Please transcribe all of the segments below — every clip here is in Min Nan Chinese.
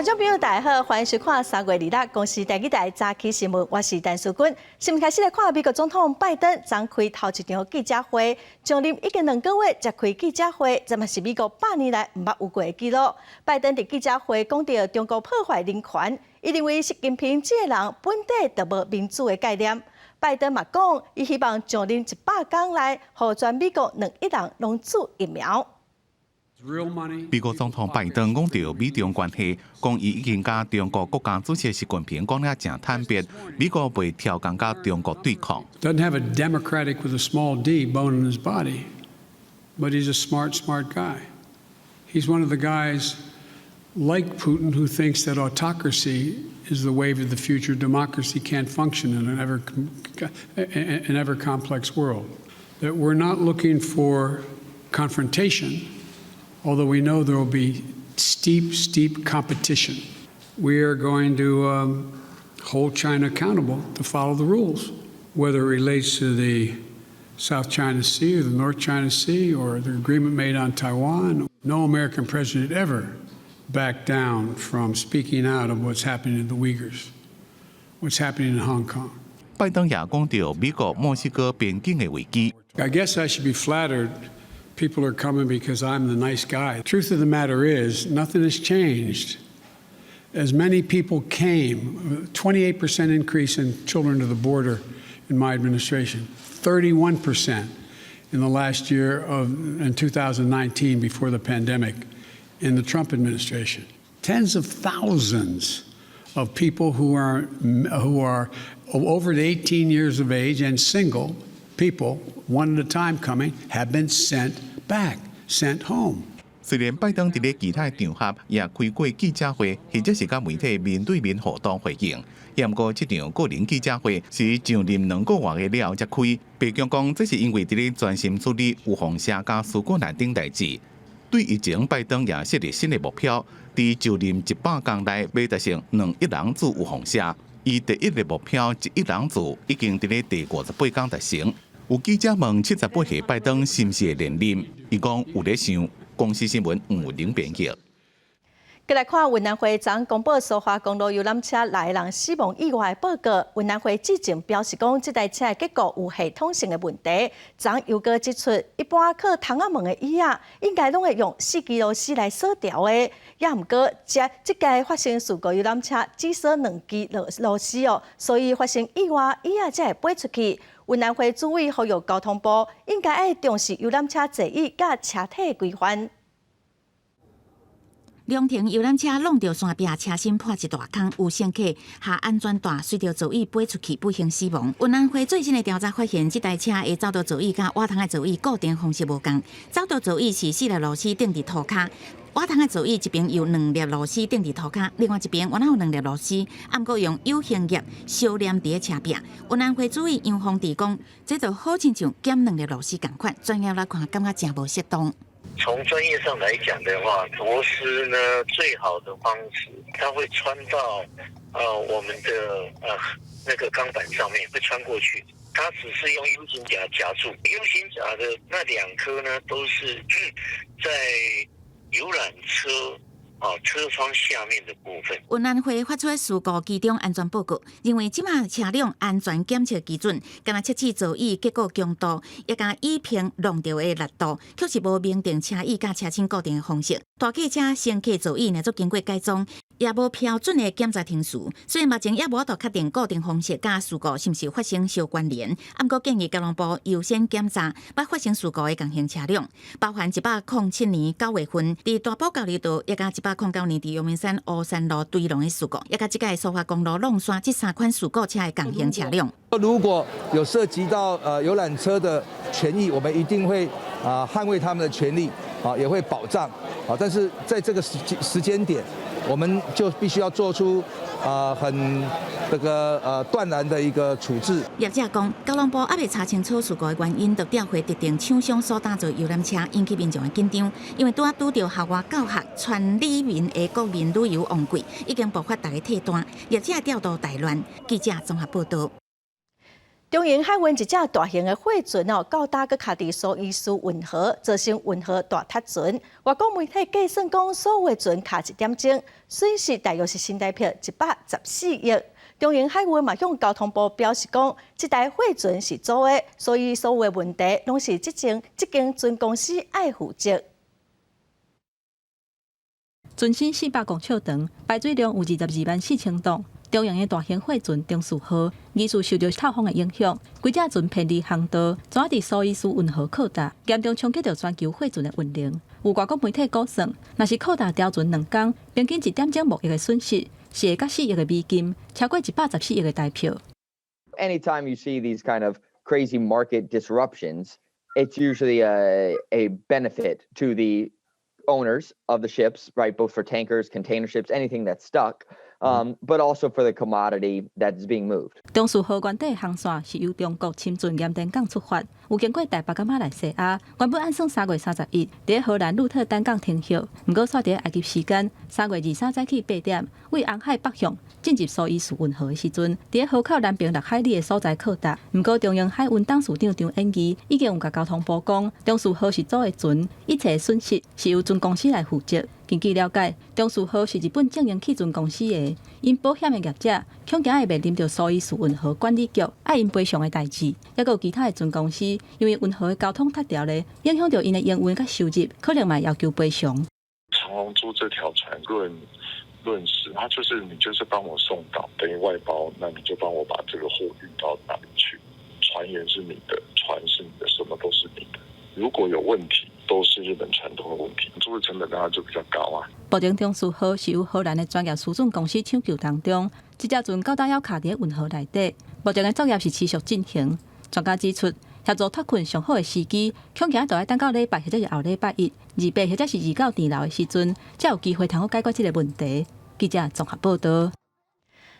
觀眾朋友大家好，歡迎收看3月2日公視第二台早起新聞，我是陳淑君。新聞開始來看，美國總統拜登昨開頭一場記者會，上任已經2個月才開記者會，這嘛是美國100年來毋捌有過的紀錄。拜登佇記者會講著中國破壞人權，伊認為習近平這個人本底就無民主的概念。拜登嘛講，伊希望上任100工內，予全美國2億人攏注疫苗。美國總統拜登講著美中關係，講伊已經佮中國國家主席習近平講了誠坦白，美國袂刁工佮中國對抗。 Doesn't have a democratic with a small d bone in his body, but he's a smart, smart guy. He's one of the guys like Putin who thinks that autocracy is the wave of the future. Democracy can't function in an ever complex world. That we're not looking for confrontation, although we know there will be steep, steep competition. We are going to hold China accountable to follow the rules, whether it relates to the South China Sea or the North China Sea or the agreement made on Taiwan. No American president ever backed down from speaking out of what's happening to the Uyghurs, what's happening in Hong Kong. 拜登也講著美國墨西哥邊境的危機。 I guess I should be flattered people are coming because I'm the nice guy. Truth of the matter is, nothing has changed. As many people came, 28% increase in children to the border in my administration, 31% in the last year of in 2019 before the pandemic in the Trump administration. Tens of thousands of people who are over 18 years of age and single people, one at a time coming, have been sent back, sent home. 雖然拜登佇咧其他場合也開過記者會，或者是佮媒體面對面互動回應，毋過這場個人記者會是上任2個月的了後才開。白宮講，這是因為佇咧專心處理預防射佮蘇格蘭等代誌。對疫情，拜登也設立新的目標，佇就任100工內欲達成2億人注預防射。伊第一個目標1億人注已經佇咧第58工達成。有記者問78歲拜登是毋是會連任，伊講有咧想。公視新聞吳玲編譯。繼來看運安會昨公布蘇花公路遊覽車六个人死亡意外的報告。運安會之前表示講，這台車的結構有系統性的問題。昨又閣指出，一般靠窗仔門的椅仔應該攏會用四支螺絲來鎖牢的，也毋過這屆發生事故遊覽車只鎖兩支螺絲哦，所以發生意外椅仔才會飛出去。運安會主委呼籲交通部應該愛重視遊覽車座椅佮車體規範。龍騰遊覽車挵著山壁，車身破一大空，有乘客下安全帶隨著座椅飛出去，不幸死亡。運安會最新的調查發現，這台車的走道座椅佮倚窗的座椅固定方式無仝，走道座椅是四粒螺絲釘佇塗跤，倚窗的座椅一邊有兩粒螺絲釘佇塗跤，另外一邊原來有兩粒螺絲，毋過用 U 型夾相黏佇咧車壁。運安會主委楊宏智講，這就好親像減兩粒螺絲仝款，專業來看感覺誠無適當。從專業上來講的話，螺絲呢最好的方式，它會穿到我們的那個鋼板上面，會穿過去。它只是用 U 型夾夾住，U 型夾的那兩顆呢，都是在遊覽車車窗下面的部分。運安會發出事故機中安全報告，認為這馬車輛安全檢測基準，敢若測試座椅結構強度，抑佮椅坪挵著的力度，確實無明定車椅佮車身固定的方式。大客車乘客座椅若做經過改裝，也無標準的檢查程序，所以目前也無法度確定固定方式佮事故是毋是發生相關聯。毋過建議交通部優先檢查捌發生事故的共型車輛，包含107年9月份佇大埔交流道，抑佮109年佇陽明山烏山路堆龍的事故，抑佮這擺蘇花公路挵山這三款事故車的共型車輛。如果有涉及到遊覽車的權益，我們一定會捍衛他們的權利，也會保障。但是在這個時間點，我們就必須要做出很這個斷然的一個處置。業者講，交通部猶未查清楚事故的原因，就調回特定廠商所打造遊覽車，引起民眾的緊張。因為拄仔拄著校外教學、全里民的國民旅遊旺季，已經爆發逐家退單，業者調度大亂。記者綜合報道。中榮海運一隻大型的貨船哦，到今閣卡佇蘇伊士運河，造成運河大塞船。外國媒體計算講，所有的船卡一點鐘，損失大約是新台幣114億。中榮海運嘛向交通部表示講，這台貨船是租的，所以所有的問題攏是這間船公司愛負責。船身400公尺長，排水量有22萬4千噸。中型的大型貨船中樹號，疑似受著透風的影響，規隻船偏離航道，怎佇蘇伊士運河擴大，嚴重衝擊著全球貨船的運能。有外國媒體估算，若是擴大條船2工，平均一點鐘貿易的損失是會佮4億的美金，超過114億的台票。 Anytime you see these kind of crazy market disruptions, it's usually a benefit to the owners of the ships, right? Both for tankers, container ships, anything that's stuck, but also for the commodity that's being moved. 中樹號原底航線是由中國深圳鹽田港出發，有經過台北佮馬來西亞，原本按算3月31佇荷蘭鹿特丹港停歇，毋過煞佇埃及時間3月23早起8點，對紅海北向進入蘇伊士運河的時陣，佇河口南邊6海里的所在靠搭。毋過中榮海運董事長張衍義已經有共交通部講，中樹號是租的船，一切損失是由船公司來負責。根據了解，中樹號是日本正榮汽船公司的，𪜶保險的業者恐驚會面臨著蘇伊士運河管理局愛𪜶賠償的代誌，抑閣有其他的船公司，因為運河的交通塞牢咧，影響著𪜶的營運佮收入，可能嘛要求賠償。長榮租這條船論時，他就是你就是幫我送到，等於外包，那你就幫我把這個貨運到哪裡去？船員是你的，船是你的，什麼都是你的。如果有問題，都是日本船東的問題，租的成本當然就比較高啊。目前中樹號是由荷蘭的專業輸送公司搶救當中，這隻船到今猶卡佇運河內底，目前的作業是持續進行。專家指出，協助脫困上好的時機，恐驚著愛等到禮拜或者是後禮拜一、二八或者是二九澹老的時陣，才有機會通好解決這個問題。記者綜合報道。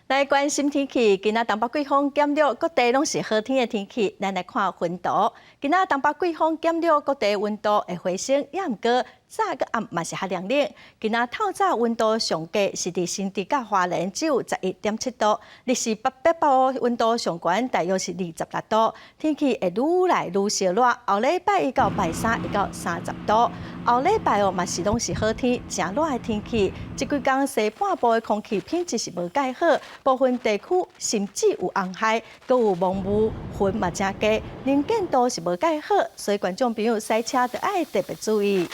來關心天氣，今仔東北季風減弱，各地攏是好天的天氣。咱來看溫度，今仔東北季風減弱，各地溫度會回升，也毋過早佮暗嘛是較涼冷。今仔透早溫度上低是佇新竹佮花蓮，只有11.7度；日是北部溫度上懸，大約是26度。天氣會愈來愈燒熱，後禮拜一到拜三會到30度。後禮拜哦嘛是攏是好天，誠熱的天氣。這幾工西半部的空氣品質是無蓋好，部分地區甚至有紅海，閣有濃霧，雲嘛誠低，能見度是無蓋好，所以觀眾朋友駛車著愛特別注意。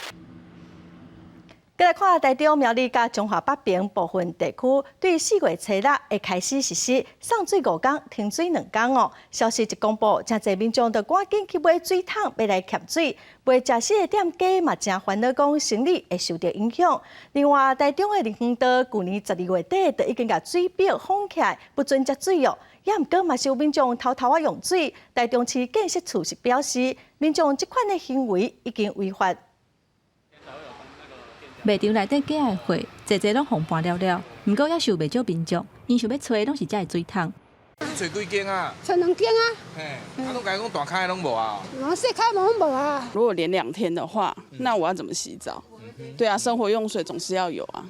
閣來看台中苗栗佮彰化北平部分地區，對4月初六會開始實施送水五工、停水2工哦。消息一公布，誠濟民眾就趕緊去買水桶，欲來欠水。賣食肆的店家嘛，誠煩惱，講生意會受著影響。另外，台中的林園道舊年12月底就已經共水表封起來，不准接水哦。也毋過嘛是有民眾偷偷仔用水。台中市建設處是表示，民眾這款的行為已經違法。賣場內底假的貨，濟濟攏予搬了了，毋過猶是有袂少民眾，𪜶想欲揣攏是遮的水桶。揣幾間啊？揣兩間啊。嘿，啊，攏共講大跤的攏無啊？攏細跤攏無啊。如果連2天的話，那我要怎麼洗澡？對啊，生活用水總是要有啊。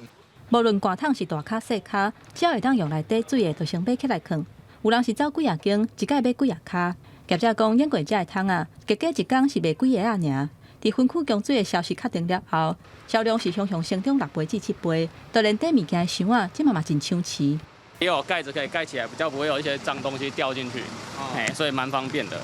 無論罐桶是大跤細跤，只要會當用來貯水的，就先買起來囥。有人是走幾仔間，一擺買幾仔跤。業者講，用過遮的桶仔，結果一工是賣幾个仔爾。佇分區供水的消息確定了後，銷量是向向成長6倍至7倍，就連貯物件的箱仔，這馬嘛真搶市。也有蓋子可以蓋起來，比較不會有一些髒東西掉進去，哎，所以蠻方便的。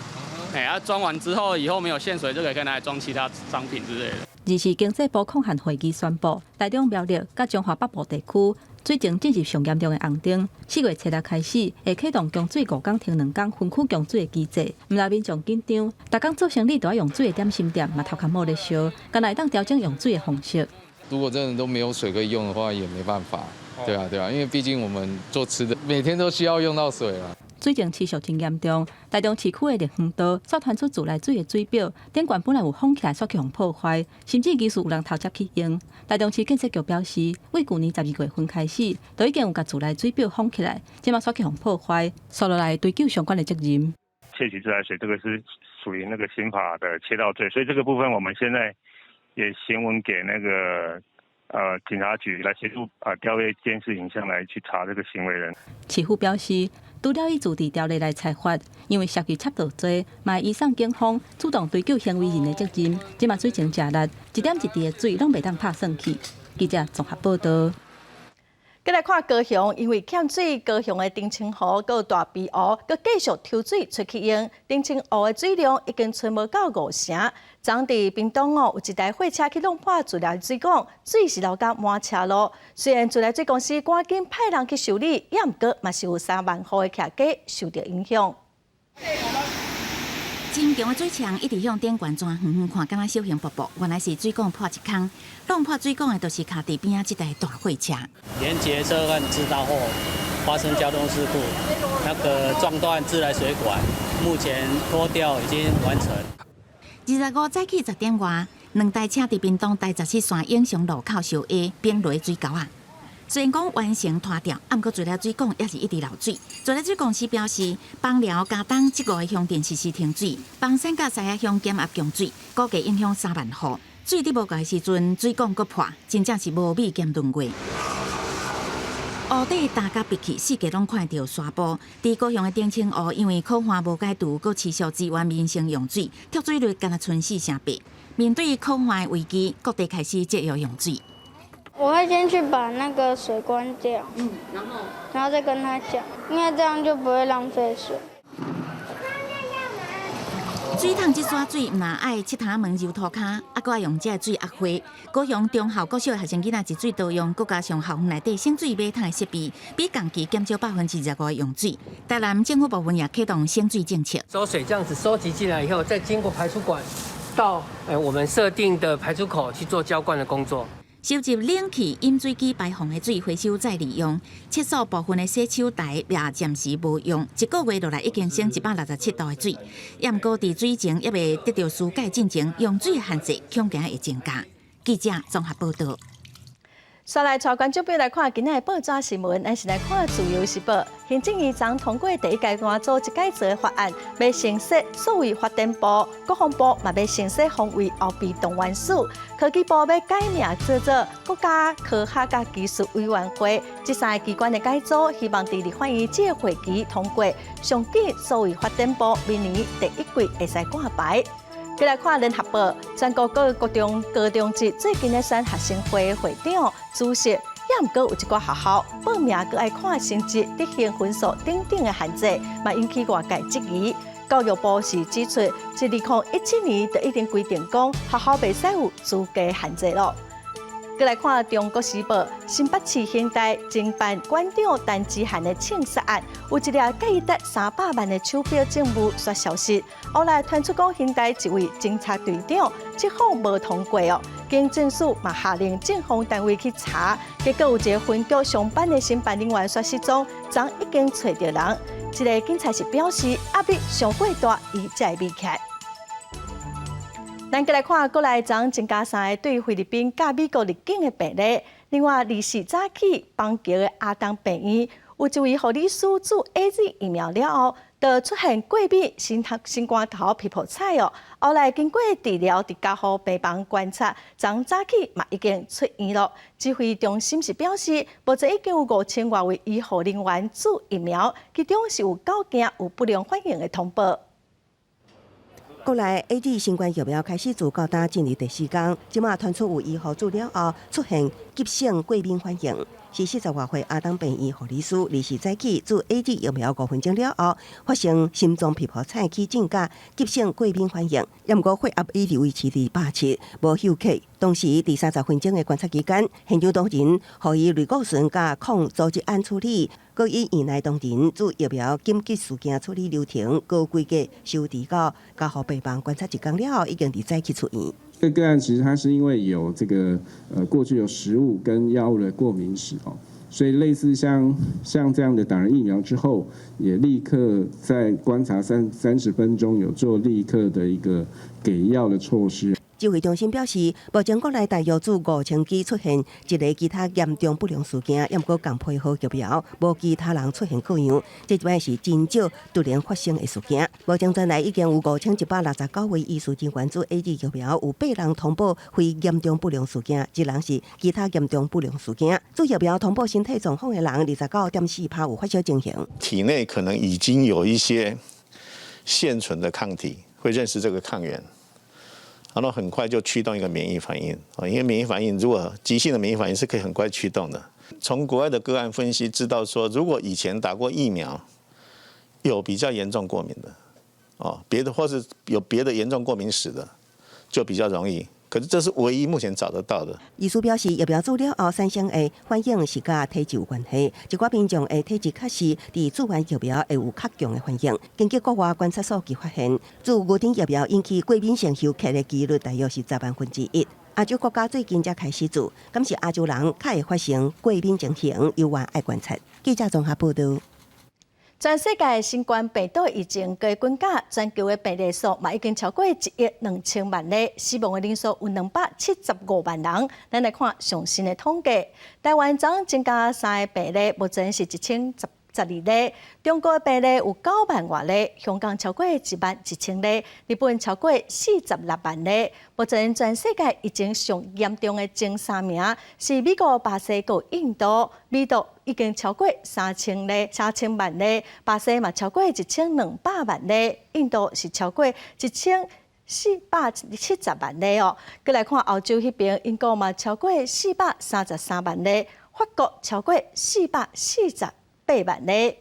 哎，啊，裝完之後，以後沒有限水，就可以拿來裝其他商品之類的。二是經濟部控旱會議宣布，台中苗栗佮彰化北部地區水情進入上嚴重的紅燈，4月初六開始會啟動供水五工停2工分區供水的機制。毋但民眾緊張，逐工做生意都愛用水的點心店嘛頭殼某咧燒，敢若會當調整用水的方式。如果真的都沒有水可以用的話，也沒辦法。對啊，對啊，因為畢竟我們做吃的，每天都需要用到水啊。水情持續真嚴重，台中市區的綠園道煞傳出自來水的水表頂懸本來有封起來，煞去予破壞，甚至疑似有人偷接去用。台中市建設局表示，對舊年12月份開始，就已經有共自來水表封起來，這馬煞去予破壞，紲落來會追究相關的責任。竊取自來水，這個是屬於那個刑法的竊盜罪，所以這個部分我們現在也銜文給那個警察局來協助啊調閱監視影像來去查這個行為人。市府表示，除了依自治條例來裁罰，因為涉及竊盜罪，嘛會移送警方主動追究行為人的責任。這馬水情誠搦，一點一滴的水攏袂當拍算去。記者綜合報道。閣來看高雄，因為欠水，高雄的澄清湖、閣大埤湖，閣繼續抽水出去用。澄清湖的水量已經賰無夠五成。昨佇屏東哦，有一台貨車去弄破自來水管，水是流甲滿車路。雖然自來水公司趕緊派人去修理，也毋過嘛是有3萬戶的徛家受著影響。真強的水牆一直向頂懸轉，遠遠看敢若小型瀑布，原來是水管破一空。弄破水管的，就是卡佇邊仔這台大貨車。連結車和知道後發生交通事故，那個撞斷自來水管，目前拖吊已經完成。25早起10點外，兩台車佇屏東台14線英雄路口相挨，並落水溝仔。雖然講完成拖吊，毋過自來水管猶是一直漏水。自來水公司表示，枋寮、佳冬這五个鄉鎮實施停水，枋山佮獅仔鄉減壓供水，估計影響3萬戶。水佇無夠的時陣，水管閣破，真正是無米兼閏月。湖底焦甲碧去，四界攏看著沙埔。佇高雄的澄清湖，因為苦旱無解除，閣持續支援民生用水，脫水率干焦賰四成八。面對苦旱的危機，各地開始節約用水。我會先去把那個水關掉，然後，然後再跟他講，因為這樣就不會浪費水。水桶這撮水，毋但愛拭窗仔門、揉塗跤，猶閣愛用這个水壓花。高雄忠孝國小學生囡仔一水多用，閣加上校園內底省水馬桶的設備，比同期減少25%的用水。台南政府部門也啟動省水政策。收水這樣子收集進來以後，再經過排出管到我們設定的排出口去做澆灌的工作。收集冷氣、飲水機排放的水回收再利用，廁所部分的洗手台也暫時無用，一個月落來已經省167度的水。也毋過佇水情猶未得著紓解進前，用水限制恐驚會增加。記者綜合報道。煞來帶觀眾朋友來看今仔的報紙新聞，咱先來看《自由時報》。行政院昨通過第一階段組織改造的法案，欲新設數位發展部，國防部嘛欲新設防衛後備動員署，科技部欲改名做做國家科學佮技術委員會。這三个機關的改組，希望佇立法院這個會期通過，上緊數位發展部明年第一季會使掛牌。閣來看聯合報，全國各國中高中職最近咧選學生會會長、主席，也毋過有一寡學校報名閣愛看成績、得分分數等等的限制，嘛引起外界質疑。教育部是指出，自2017年就已經規定講，學校袂使有資格限制囉。閣來看《中國時報》，新北市興大偵辦館長陳之漢的槍殺案，有一粒價值300萬的手錶證物煞消失。後來傳出講，興大一位偵查隊長測謊無通過哦，警政署嘛下令政風單位去查，結果有一个分局上班的偵辦人員煞失蹤，昨已經揣著人。這个警察是表示壓力傷過大，伊才會起來。咱閣來看國內昨增加三个對菲律賓佮美國入境的病例。另外，24早起邦橋的阿東病院有一位護理師注 AZ 疫苗了後，就出現過敏、心心肝頭皮破彩哦。後來經過治療，佇加護病房觀察，昨早起嘛已經出院了。指揮中心是表示，目前已經有5000外位醫護人員注疫苗，其中是有九件有不良反應的通報。國內 AZ 新冠疫苗開始自到今進入第四天，這馬傳出有醫護注了後出現急性過敏反應，是40外歲阿東病院護理師，24早起注 AZ 疫苗5分鐘了後，發生心臟皮膚菜起症佮急性過敏反應，也毋過血壓一直維持佇170，無休克。當時佇30分鐘的觀察期間，現場同仁予伊類固醇佮抗組織胺處理，閣以院內同仁注疫苗緊急事件處理流程高規格收治到加護病房觀察一工了後，已經佇早起出院。這個個案其實它是因為有這個過去有食物跟藥物的過敏史哦，所以類似像這樣的打了疫苗之後，也立刻在觀察30分鐘有做立刻的一個給藥的措施。指揮中心表示，目前國內大約注5000劑出現一个其他嚴重不良事件，猶毋過仝批號疫苗，無其他人出現潰瘍。這一擺是真少突然發生的事件。目前全內已經有5169位醫事人員注 AZ 疫苗，有八人通報非嚴重不良事件，一人是其他嚴重不良事件。注疫苗通報身體狀況的人，29.4%有發燒情形。體內可能已經有一些現存的抗體，會認識這個抗原。然後很快就驅動一個免疫反應啊，因為免疫反應如果急性的免疫反應是可以很快驅動的。從國外的個案分析知道說，如果以前打過疫苗，有比較嚴重過敏的，哦，別的或是有別的嚴重過敏史的，就比較容易。可是這是唯一目前找得到的。醫師表示，疫苗注了後產生的反應是佮體質有關係，一寡民眾的體質確實佇注完疫苗會有較強的反應。根據國外觀察數據發現，注牛津疫苗引起過敏性休克的幾率大約是1/10萬。亞洲國家最近才開始注，敢是亞洲人較會發生過敏情形，猶原愛觀察。記者綜合報導。全世界新冠病毒疫情加滾加，全球的病例數嘛已經超過1億2千萬例，死亡的人數有275萬人。咱來看上新的統計，台灣昨增加三个病例，目前是1012例。中國的病例有9萬外例，香港超過1萬1千例，日本超過46萬例。目前全世界疫情上嚴重的前三名是美國、巴西、閣印度。美國已經超過3000例、3000萬例，巴西嘛超過1200萬例，印度是超過1470萬例哦。閣來看歐洲彼爿，英國嘛超過433萬例，法國超過448萬例。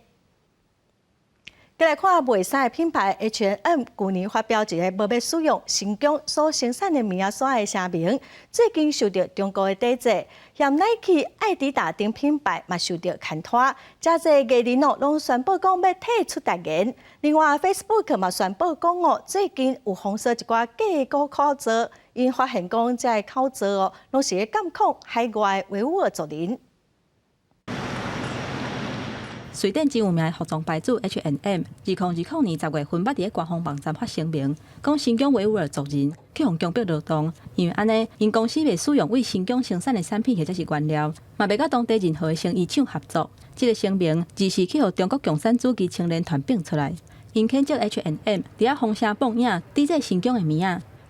閣來看賣衫的品牌 H&M，舊年發表一个無欲使用新疆所生產的棉仔紗的聲明，最近受著中國的抵制，像 Nike、愛迪達等品牌嘛受著牽拖，誠濟藝人哦攏宣布講欲退出代言。另外，Facebook 嘛宣布講哦，最近有封鎖一寡假股口座，𪜶發現講這个口座哦，攏是咧監控海外維吾爾族人。瑞典真有名的服裝牌子 H&M，2020年10月份捌佇咧官方網站發聲明，講新疆維吾爾族人去予強迫勞動，因為按呢，𪜶公司袂使用對新疆生產的產品或者是原料，嘛袂佮當地任何的成衣廠合作。這个聲明二四去予中國共產主義青年團反出來，𪜶譴責 H&M 佇遐封聲放影，抵制新疆的棉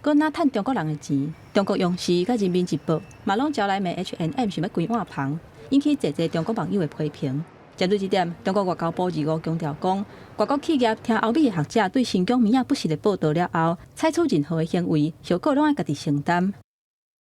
仔，閣若趁中國人的錢。中國央視佮人民日報嘛攏招來罵 H&M 想欲規碗芳，引起濟濟中國網友的批評。針對這點，中國外交部25強調講，外國企業聽歐美的學者對新疆棉仔不實的報導了後，採取任何的行為，後果攏愛家己承擔。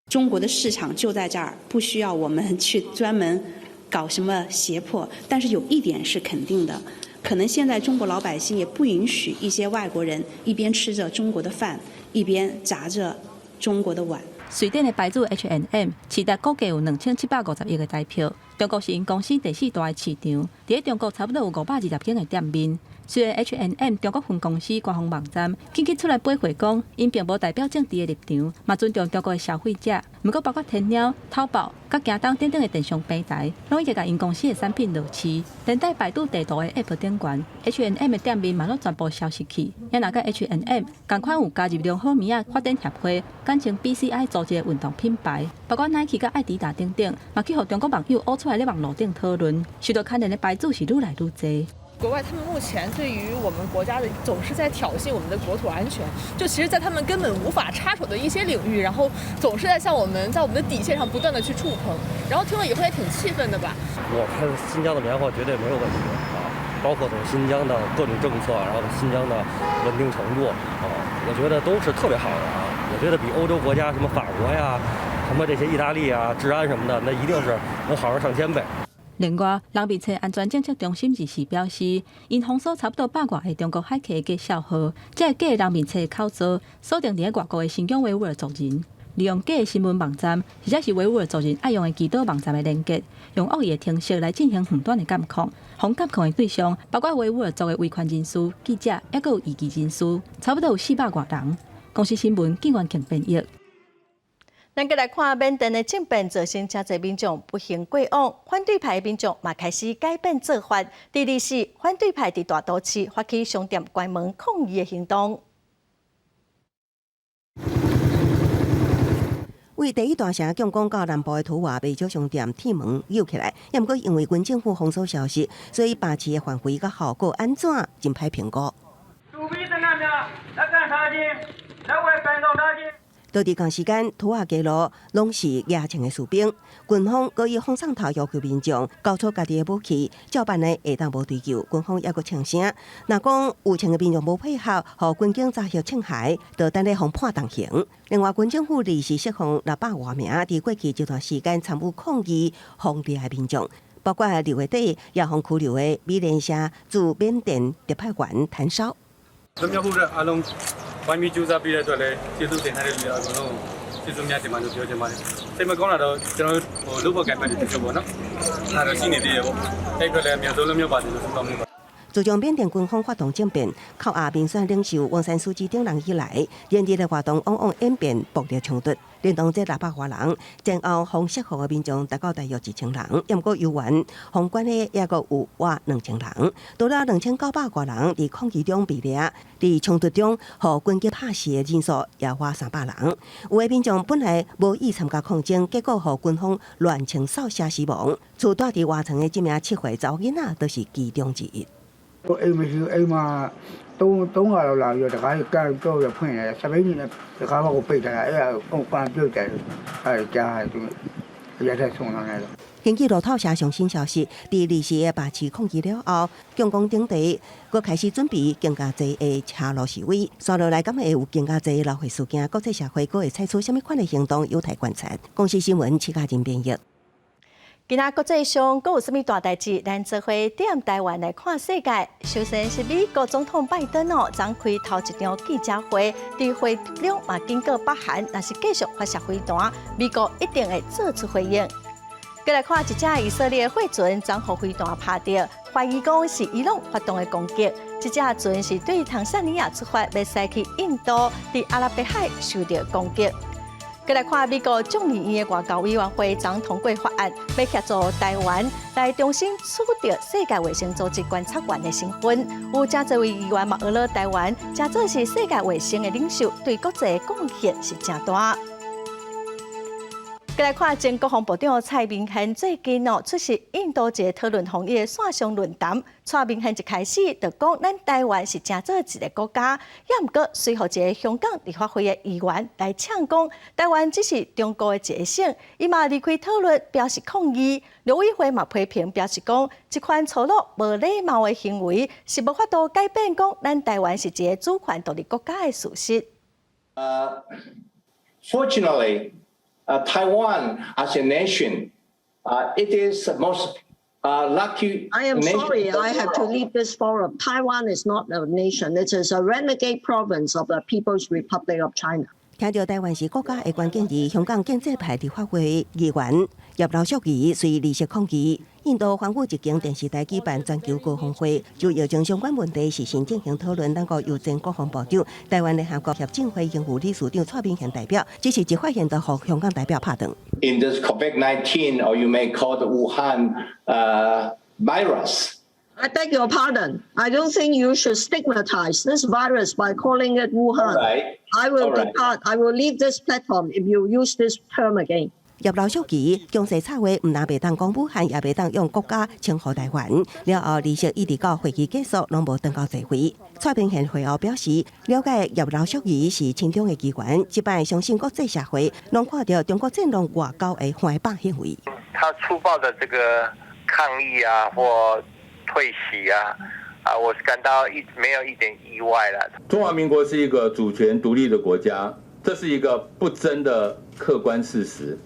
中國的市場就在這兒，不需要我們去專門搞什麼脅迫。但是有一點是肯定的，可能現在中國老百姓也不允許一些外國人一邊吃着中國的飯，一邊砸着中國的碗。瑞典的牌子 H&M 市值估計有2750億的台票。中國是𪜶公司第四大的市場，佇咧中國差不多有520間的店面。雖然 H&M 中國分公司官方網站緊急出來駁回講，𪜶並無代表政治的立場，嘛尊重中國的消費者。毋過，包括天貓、淘寶、佮京東等等的電商平台，攏已經共𪜶公司的產品落市。連帶百度地圖的 App 頂懸，H&M 的店面嘛攏全部消失去。也若佮 H&M 仝款有加入良好棉仔發展協會，簡稱 BCI 組織的運動品牌，包括 Nike 佮愛迪達等等，嘛去予中國網友挖出來咧網路頂討論，受著牽連的牌子是愈來愈濟。國外他們目前對於我們國家的總是在挑釁我們的國土安全，就其實，在他們根本無法插手的一些領域，然後總是在向我們在我們的底線上不斷的去觸碰，然後聽了以後也挺氣憤的吧。我看新疆的棉花絕對沒有問題啊，包括從新疆的各種政策，然後新疆的穩定程度啊，我覺得都是特別好的啊。我覺得比歐洲國家什麼法國呀、什麼這些意大利啊、治安什麼的，那一定是能好上上千倍。另外，人面冊安全政策中心24表示，𪜶封鎖差不多百外个中國駭客的假帳號，這个假人面冊口座鎖定佇咧外國的新疆維吾爾族人，利用假的新聞網站，或者是維吾爾族人愛用的祈禱網站的連結，用惡意的程式來進行遠端的監控。予監控的對象包括維吾爾族的維權人士、記者，抑閣有異議人士，差不多有400外人。公視新聞警員慶編譯。咱閣來看緬甸的政變，造成誠濟民眾不幸過往，反對派的民眾嘛開始改變做法。第二是反對派佇大都市發起商店關門抗議的行動。為第一大城仰光到南部的土瓦袂少商店鐵門扭起來，也毋過因為軍政府封鎖消息，所以罷市的範圍佮效果按怎真歹評估。當地仝時間，圖瓦街路攏是額槍的士兵，軍方閣以放送頭要求民眾交出家己的武器，照辦呢會當無追究。軍方猶閣嗆聲，若講有槍的民眾無配合，予軍警炸藥槍械，就等咧予判重刑。另外，軍政府臨時釋放六百外名佇過去這段時間參與抗議封地的民眾，包括六月底也予拘留的美聯社駐緬甸特派員譚紹。 ဝိုင်းပြီးကြိုးစားပေးတဲ့အတွက်လည်းကျေးဇူးတင်ထားတဲ့လူတွေအကုန်လုံးကျေးဇူးများတင်ပါလို့ပြောချင်ပါတယ်။စိတ်မကောင်းတာတော့ကျွန်တော်တို့ဟိုလုပ်ဖို့ကံပတ်တယ်တချို့ပေါ့နော်။အဲ့ဒါရှိနေသေးရပေါ့။အဲ့အတွက်လည်းအများဆုံးလွတ်မြောက်ပါစေလို့ဆုတောင်းပေးပါ 自從緬甸軍方發動政變，扣押民選領袖翁山蘇姬等人以來，連日的活動往往演變暴力衝突，連同這六百外人，前後予釋放的民眾達到大約一千人，毋過猶原予關的猶閣有倚兩千人，除了兩千九百外人佇抗議中被掠，佇衝突中予軍警拍死的人數也倚三百人。有的民眾本來無意參加抗爭，結果予軍方亂槍掃射死亡。厝蹛佇倚床的這名七歲查某囡仔，就是其中之一。 အိမ်မရှိအိမ်မှာသုံးသုံးခါလောက်လာပြီးတော့တံခါးကန်တော့ရဖွင့်တယ်စပိန်နဲ့တံခါးဘက်ကိုပိတ်ထားတာအဲ့ဒါကိုကန်ပြုတ်တယ်အဲ့ဒါကြားတယ်သူရတဲ့ဆုံးလာတယ် 根據路透社上新消息，佇二時的罷市抗議了後，仰光等地閣開始準備更加濟的車路示威。紲落來，敢會有更加濟流血事件？國際社會閣會採取啥物款的行動，有待觀察。公視新聞，徐嘉仁編譯。今仔國際上閣有啥物大代誌？咱做伙踮台灣來看世界。首先是美國總統拜登哦，昨開頭一場記者會，佇會中嘛警告北韓，若是繼續發射飛彈，美國一定會做出回應。閣來看一隻以色列貨船昨予飛彈拍著，懷疑講是伊朗發動的攻擊。這隻船是對坦桑尼亞出發，欲駛去印度，佇阿拉伯海受著攻擊。閣來看美國眾議院的外交委員會昨通過法案，欲協助台灣來重新取得世界衛生組織觀察員的身份。有誠濟位議員嘛，呵咾台灣，誠做是世界衛生的領袖，對國際貢獻是誠大。閣來看前國防部長蔡明憲最近哦出席印度一个討論防疫的線上論壇。蔡明憲一開始就講，咱台灣是誠做一个國家，也毋過隨予一个香港立法會的議員來嗆講，台灣只是中國的一个省，伊嘛離開討論表示抗議。陸委會嘛批評表示講，這款粗魯無禮貌的行為是無法度改變講咱台灣是一个主權獨立國家的事實。 Fortunately, Taiwan as a nation, it is most lucky. I am sorry, I have to leave this forum. Taiwan is not a nation. It is a renegade province of the People's Republic of China. 聽著台灣是國家的關鍵字，香港建制派立法會議員葉劉淑儀隨離席抗議。印度環宇一間電視台舉辦全球高峰會，就疫情相關問題事先進行討論。咱國由前國防部長、台灣聯合國協進會榮譽理事長蔡明憲代表，只是一發現就予香港代表拍斷。 In this COVID-19, or you may call the Wuhan virus. I beg your pardon. I don't think you should stigmatize this virus by calling it Wuhan. I will depart. I will leave this platform if you use this term again. 葉劉淑儀強勢插話，毋但袂當講武漢，也袂當用國家稱呼台灣。了後，離席一直到會議結束，攏無轉到座位。蔡明憲會後表示，了解葉劉淑儀是親中的議員，這擺相信國際社會攏看著中國戰狼外交的橫霸行為。他粗暴的這個抗議啊，或退席啊，啊，我是感到一沒有一點意外了。中華民國是一個主權獨立的國家，這是一個不爭的客觀事實。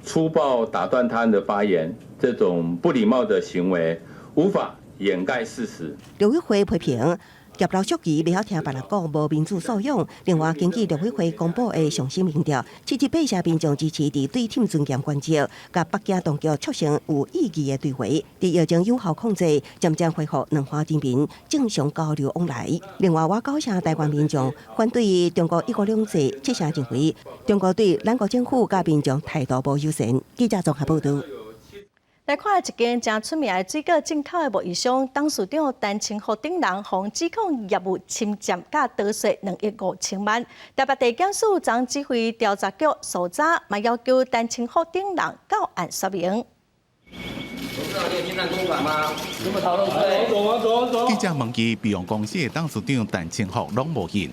粗暴打斷他人的發言，這種不禮貌的行為，無法掩蓋事實。陸委會批評葉劉淑儀袂曉聽別人講無民主素養。另外，根據陸委會公布的上新民調，七十八成民眾支持佇對忝尊嚴關照，佮北京當局促成有意義的對話，佇疫情有效控制，漸漸恢復兩岸人民正常交流往來。另外，倚九成台灣民眾反對中國一國兩制，七成認為中國對咱國政府佮民眾態度無友善。記者綜合報導。來看一間誠出名的水果進口的貿易商董事長陳清福等人，予指控業務侵佔佮逃稅2億5千萬。台北地檢署昨指揮調查局搜查，嘛要求陳清福等人到案說明。記者問伊，美容公司的董事長陳清福攏無應。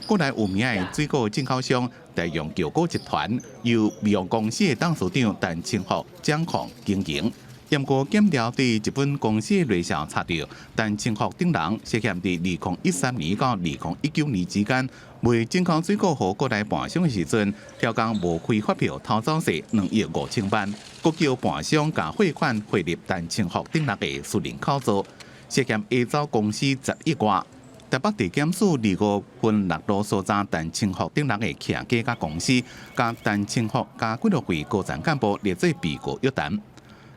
國內有名的水果進口商大洋橋果集團，由美容公司的董事長陳清福掌控經營。毋過檢調佇日本公司的內銷查著，陳清福等人涉嫌佇2013年到2019年之間，賣進口水果予國內盤商的時陣，刁工無開發票偷走稅2億5千萬，閣叫盤商共貨款匯入陳清福等人的私人口座，涉嫌移走公司10億外。台北地檢署25分陸路搜查陳清福等人的徛家佮公司，共陳清福佮幾落位高層幹部列做被告約談。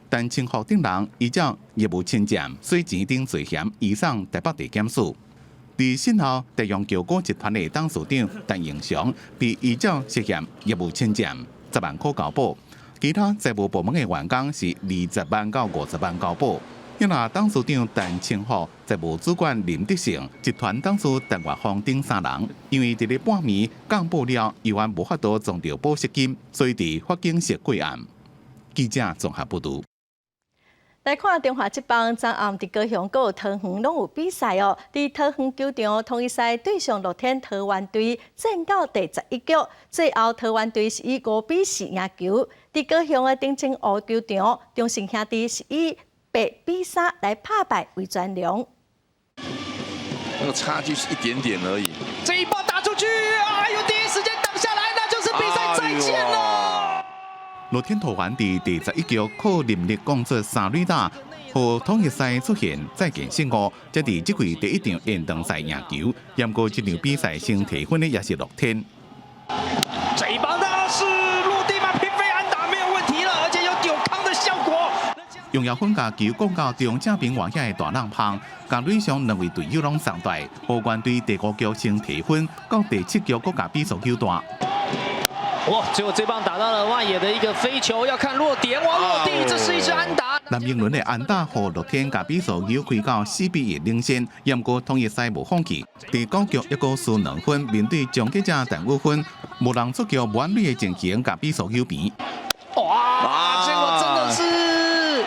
陳清福等人依照業務侵佔、洗錢等罪嫌，移送台北地檢署。佇審後，大洋橋果集團的董事長陳英祥被依照涉嫌業務侵佔10萬箍交保，其他財務部門的員工是20萬到50萬交保。若董事長陳清福、財務主管林德成、集團董事陳月芳等三人，因為佇咧半暝降報了，猶原無法度賺著保釋金，所以佇法警室過暗。記者綜合報導。來看中華職棒，昨暗佇高雄閣有桃園攏有比賽哦。佇桃園球場統一獅對上樂天桃猿隊，戰到第11局，最後桃猿隊是以5比4贏球。佇高雄的澄清湖球場，中信兄弟是以8比3來拍敗味全龍。那個差距是一點點而已。這一棒打出去，哎呦，第一時間擋下來，那就是比賽再見了。樂天桃猿佇第11局靠林立攻出三壘打，予統一獅出現再見失誤，才佇這季第一場延長賽贏球。毋過這場比賽先提分的也是樂天。這一棒呢是落地嗎？平飛安打沒有問題了，而且有丟康的效果。楊耀芬共球摃到中正平外野的大櫳棚，共壘上兩位隊友攏送帶，予原隊第五局先提分，到第七局閣共比數扭大。哇！結果這棒打到了外野的一個飛球，要看落點，哇！落地，這是一支安打。林英倫的安打，予樂天共比數扭開到4比1領先。毋過統一獅無放棄，第九局一個輸2分，面對終結者陳宇芬，無人出局滿壘的情形，共比數扭平。哇！結果真的是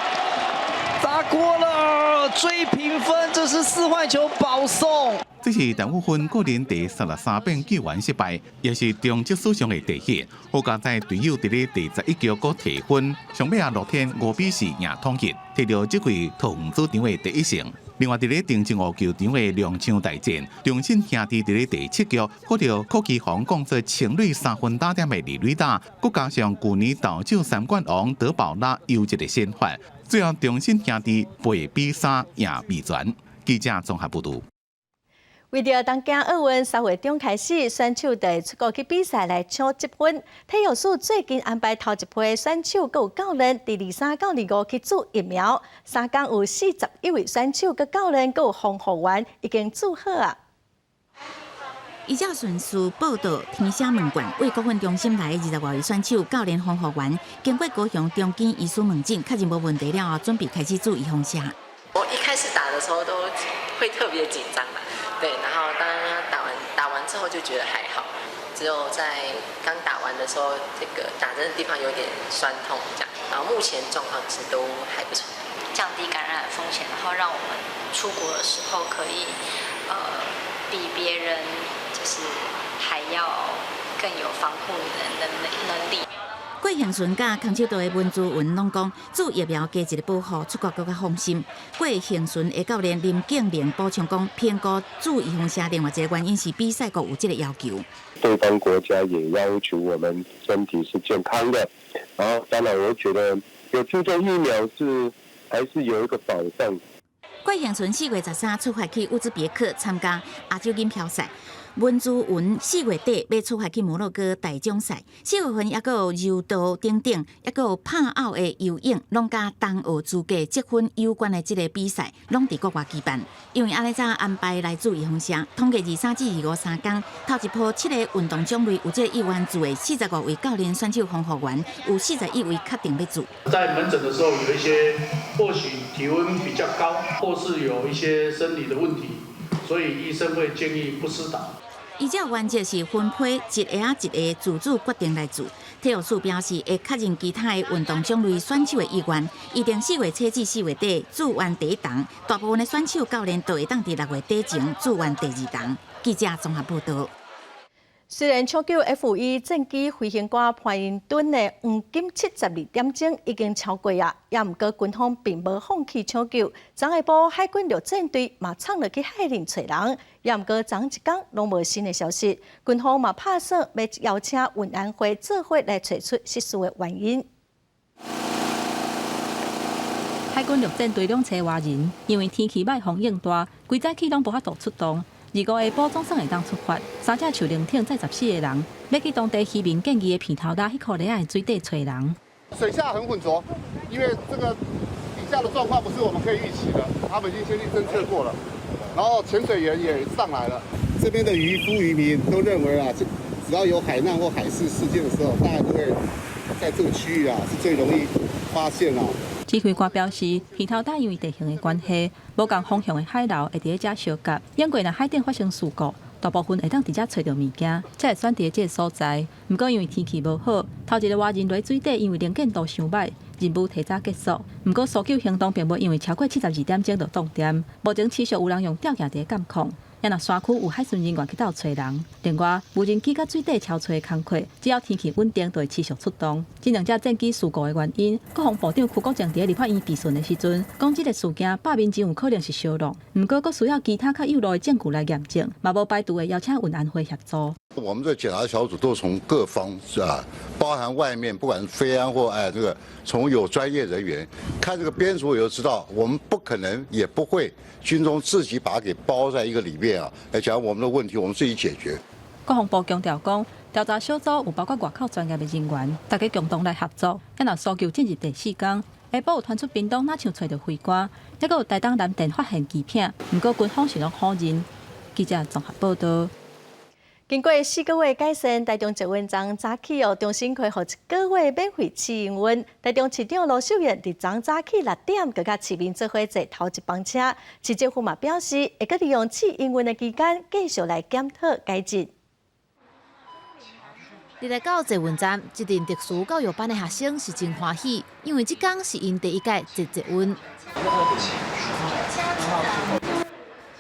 砸鍋了，追平分，這是四壞球保送。這是陳宇芬個人第33遍救援失敗，也是中職史上的第一。好佳哉隊友佇咧第11局閣提分，上尾仔樂天5比4贏統一，摕著這季桃園主場的第一勝。另外，佇咧澄清湖球場的兩場大戰，中信兄弟佇咧第七局獲著柯基鴻攻出清壘三分打點的二壘打，閣加上舊年投手三冠王德保拉優質的先發，最後中信兄弟8比3贏味全。記者綜合報導。為著東京奧運3月中開始，選手就會出國去比賽來搶積分。體育署最近安排頭一批選手閣有教練，佇23到25去注疫苗。三工有41位選手佮教練，閣有防護員已經注好啊。依照順序報到，填寫問卷，為國訓中心來的20外位選手、教練、防護員，經過高雄中墘醫師門診，確認無問題了後，準備開始注預防射。我一開始打的時候都會特別緊張嘛，對，然後當打完之後就覺得還好，只有在剛打完的時候，這個打針的地方有點痠痛這樣，然後目前狀況其實都還不錯，降低感染風險，然後讓我們出國的時候可以，比別人就是還要更有防護能力。郭幸純佮空手道的文珠雲攏講，注疫苗加一个保護，出國閣較放心。郭幸純的教練林敬明補充講，評估注預防射另外一個原因是比賽國有這個要求。對方國家也要求我們身體是健康的，然後當然我覺得有注重疫苗是還是有一個保障。郭幸純4月13出發去烏茲別克參加亞洲錦標賽。文姿云4月底欲出發去摩洛哥大獎賽，4月份猶閣有柔道等等，猶閣有拍拗的游泳，攏佮冬奧資格積分有關的這个比賽，攏佇國外舉辦。因為按呢早安排來做預防射，統計23至253工，頭一波七個運動種類有這個意願注的45位教練選手防護員，有41位確定欲注。在門診的時候，有一些或許體溫比較高，或是有一些生理的問題，所以醫生會建議不施打。依照原則是分批一个仔一个自主決定來注。體育署表示會確認其他的運動種類選手的意願，預定4月初至4月底注完第一筒，大部分的選手教練都會當佇6月底前注完第二筒。記者綜合報道。雖然搶救 F-1戰機飛行官潘英敦的黃金72點鐘已經超過啊，也毋過軍方並無放棄搶救。昨下晡海軍陸戰隊嘛衝落去海裡揣人，也毋過昨一工攏無新的消息。軍方嘛拍算欲邀請運安會做伙來揣出失事的原因。海軍陸戰隊兩車外人，因為天氣歹，風湧大，規早起攏無法度出動。25下晡總算會當出發，三隻樹靈艇載14個人，欲去當地漁民建議的鼻頭礁彼箍犁仔的水底揣人。水下很渾濁，因為這個底下的狀況不是我們可以預期的。他們已經先去偵測過了，然後潛水員也上來了。這邊的漁夫漁民都認為啊，只要有海難或海事事件的時候，大家都會在這個區域啊，是最容易發現啊。指揮官表示，鼻頭礁因為地形的關係，無仝方向的海流會佇遮相夾。猶過若海頂發生事故，大部分會當佇遮揣著物件，才會選佇這个所在。毋過因為天氣無好，頭一个外人落水底，因為能見度傷䆀，任務提早結束。毋過搜救行動並無因為超過72點鐘就凍斷，目前持續有人用吊鏡佇咧監控。也若山區有海巡人員去鬥揣人。另外，無人機佮水底搜揣工課，只要天氣穩定，就會持續出動。這兩隻戰機事故的原因，國防部長邱國正佇立法院備詢的時陣，講這个事件罷免真有可能是燒錄，毋過閣需要其他較有路的證據來驗證，嘛無排除會邀請運安會協助。我們這檢查小組都從各方啊，包含外面，不管是飛安或哎這個，從有專業人員看這個編組，就知道我們不可能也不會軍中自己把它給包在一個裡面啊，來講我們的問題，我們自己解決。國防部強調講，調查小組有包括外口專業的人員，大家共同來合作。然後搜救進入第四工，下晡有傳出屏東若像揣著飛官，猶閣有台東南電發現機品，毋過軍方是攏否認。記者綜合報道。經過4個月改善，台中捷運昨早起哦，重新開予一個月免費試營運。台中市長盧秀燕佇昨早起6點，閣佮市民做伙坐頭一班車。市政府嘛表示，會閣利用試營運的期間，繼續來檢討改進。入來到捷運站，這陣特殊教育班的學生是真歡喜，因為這工是𪜶第一屆坐捷運。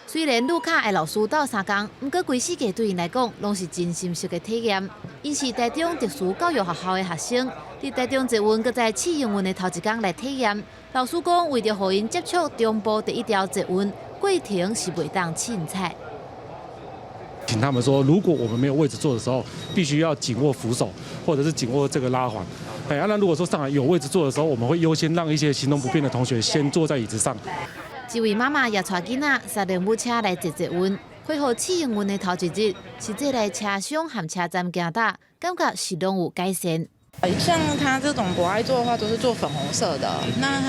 雖然路卡愛老師鬥相共，毋過規世界對𪜶來講，攏是真心實的體驗。𪜶是台中特殊教育學校的學生，佇台中捷運閣在試營運的頭一工來體驗。老師講，為著予𪜶接觸中部第一條捷運，過程是袂當凊彩。請他們說，如果我們沒有位置坐的時候，必須要緊握扶手，或者是緊握這個拉環。哎，那如果說上來有位置坐的時候，我們會優先讓一些行動不便的同學先坐在椅子上。一位媽媽也帶囡仔坐連母車來坐捷運，恢復試營運的頭一日，實際來車廂和車站行搭，感覺是攏有改善。像他這種不愛坐的話，都是坐粉紅色的。那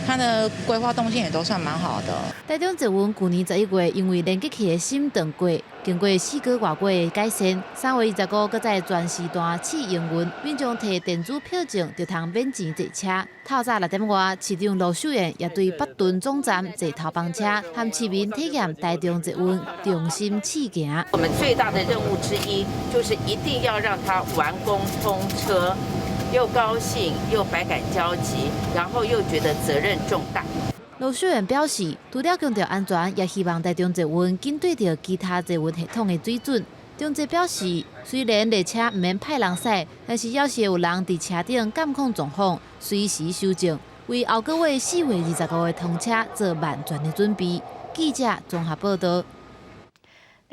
他的規劃動線也都算蠻好的。台中捷運舊年11月因為連結器的芯斷過，經過4個外月的改善，3月25閣在全時段試營運，民眾提電子票證就通免錢坐車。透早6點外，市長盧秀燕也對北屯總站坐頭班車，和市民體驗台中捷運重新試行。我們最大的任務之一，就是一定要讓它完工通車。又高興又百感交集，然後又覺得責任重大。盧秀燕表示，除了強調安全，也希望台中捷運緊對著其他捷運系統的水準。中捷表示，雖然列車毋免派人駛，但是猶是會有人佇車頂監控狀況，隨時修正，為後個月4月25日通車做萬全的準備。記者綜合報道。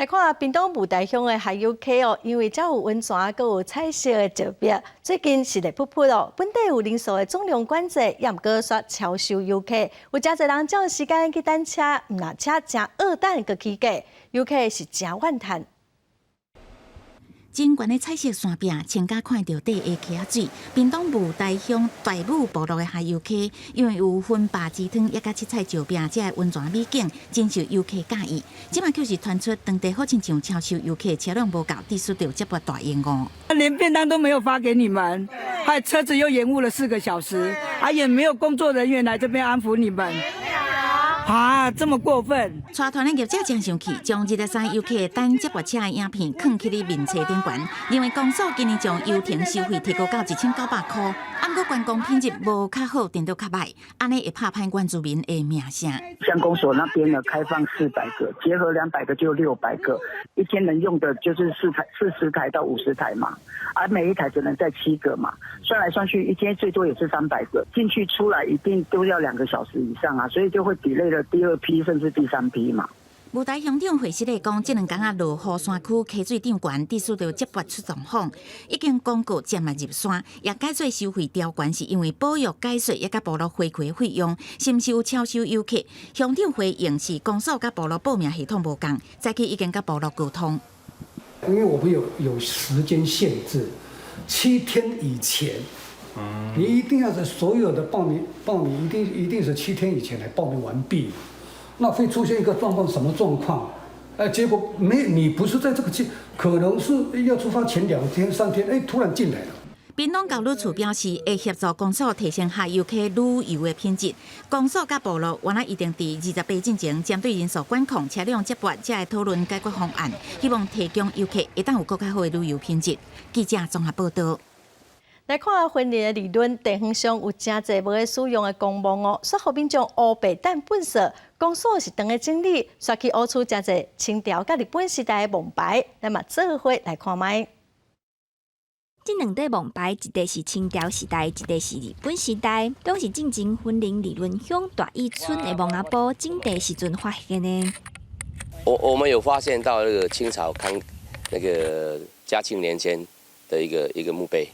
來看屏東霧台鄉的下游溪哦，因為遮有溫泉，閣有彩色的石壁，最近是熱噗噗哦。本地有人數的總量管制，也毋過煞超收遊客，有誠濟人照時間去等車，毋但車誠僫等閣起價，遊客是誠怨嘆。真懸的彩色山壁，穿甲看著底的溪仔水。屏東霧台鄉大武部落的下游溪，因為有薰霸之湯，抑佮七彩石壁，這个溫泉美景，真受遊客佮意。這馬卻是傳出當地好親像超收遊客車輛無夠，致使著接駁大延誤。連便當都沒有發給你們，還車子又延誤了4個小時，啊，也沒有工作人員來這邊安撫你們。啊，這麼過分！帶團的業者真生氣，將23遊客等接駁車的影片囥去咧面冊頂懸，認為公所今年將遊程收費提高到1900箍，啊，毋過觀光品質無較好，顛倒較䆀，按呢會拍歹原住民的名聲。鄉公所那邊呢，開放400個，結合200個就600個，一天能用的就是4台、40台到50台嘛，而每一台只能載7個嘛，算來算去一天最多也是300個，進去出來一定都要2個小時以上啊，所以就會 delay 了第二批甚至第三批嘛。霧台鄉長會失禮講，這兩工仔落雨，山區溪水漲懸，致使著接駁出狀況，已經公告暫緩入山，也改做收費調懸，是因為保育解說抑佮部落回饋費用，是毋是有超收遊客？鄉長回應是公所佮部落報名系統無仝，早起已經佮部落溝通。因為我們有時間限制，7天以前，你一定要是所有的報名一定是七天以前來報名完畢。那會出現一個狀況，什麼狀況？哎，結果沒你不是在這個期，可能是要出發前2天3天，哎，突然進來了。屏東教育處表示，會協助公所提升下游溪旅遊的品質。公所佮部落原來一定佇28進前，針對人數管控、車輛接駁，才會討論解決方案，希望提供遊客會當有閣較好的旅遊品質。記者綜合報道。來看雲林的理崙地方上有誠濟無咧使用的公墓哦，煞予民眾烏白擲糞埽，公所是當咧整理，煞去挖出誠濟清朝佮日本時代的墓牌，咱嘛做伙來看覓。這兩塊墓牌，一個是清朝時代，一個是日本時代，攏是進前雲林理崙鄉大義村的墓仔埔整地時陣發現的。我們有發現到那個清朝康那個嘉慶年間的一個墓碑。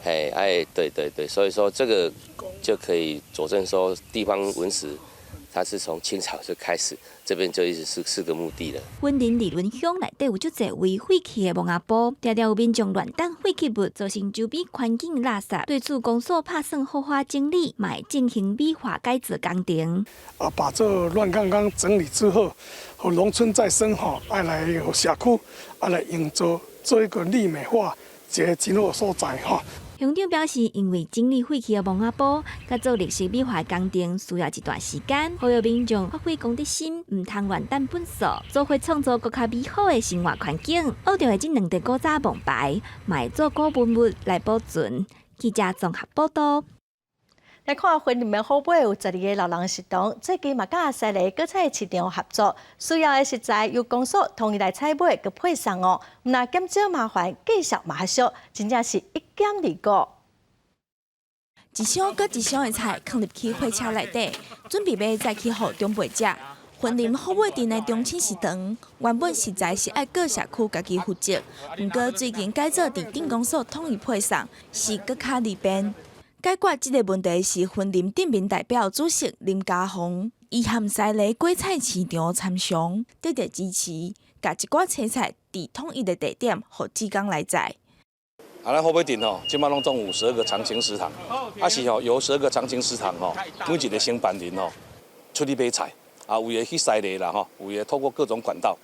哎哎，對對對，所以說這個就可以佐證說地方文史，它是從清朝就開始，這邊就一直是四個墓地了。雲林理崙鄉內底有足濟位廢棄的墓仔埔，常常有民眾亂擲廢棄物，造成周邊環境垃圾。對此，公所拍算好好整理，嘛會進行美化改造工程。啊，把這亂崗崗整理之後，予農村再生吼，愛來予社區，愛來營造做一個綠美化，一個真好所在吼。鄉長表示，因為整理廢棄的墓仔埔，佮做綠色美化工程需要一段時間，呼籲民眾發揮公德心，毋通亂擲糞埽，做伙創造閣較美好的生活環境。挖著的這兩塊古早墓牌，嘛會做古文物來保存。記者綜合報道。來看雲林的虎尾有12個老人食堂，最近嘛佮西螺果菜市場合作，需要的食材由公所統一來採買，佮配送哦。毋但減少麻煩，價數嘛較俗，真正是一兼二顧。一箱閣一箱的菜囥入去貨車內底，準備欲載去予長輩食。雲林虎尾鎮的中心食堂，原本食材是愛各社區家己負責，毋過最近改做佇鎮公所統一配送，是閣較利便。解決這個問題是雲林鎮民代表主席林家宏，伊和西螺果菜市場參詳，得著支持，共一寡青菜佇統一的地點，予志工來載。啊，咱虎尾鎮吼，這擺攏總有十二個長青食堂，啊是吼由十二個長青食堂吼，每一個承辦人吼出去買菜，啊有的去西螺啦吼，有的透過各種管道，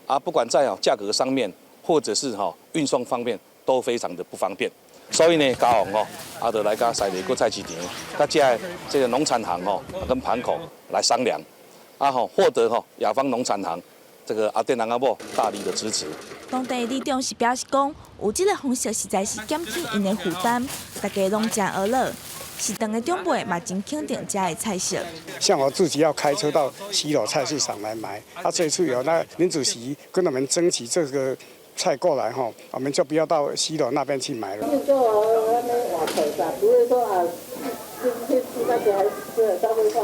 啊不管在吼價格上面，或者是吼運送方面，都非常的不方便。所以呢，嘉宏吼，啊，就來佮西螺果菜市場，佮這個農產行吼，跟盤口來商量，啊吼，獲得吼雅芳農產行這個阿店人阿某大力的支持。當地里長是表示講，有這個方式實在是減輕𪜶的負擔，大家攏誠呵樂。食堂的長輩嘛真肯定遮的菜色。像我自己要開車到西螺菜市場來買，啊，這次有那林主席跟我們爭取這個菜過來吼，我們就不要到西螺那邊去買了。不會說啊，去去那邊還是消費飯，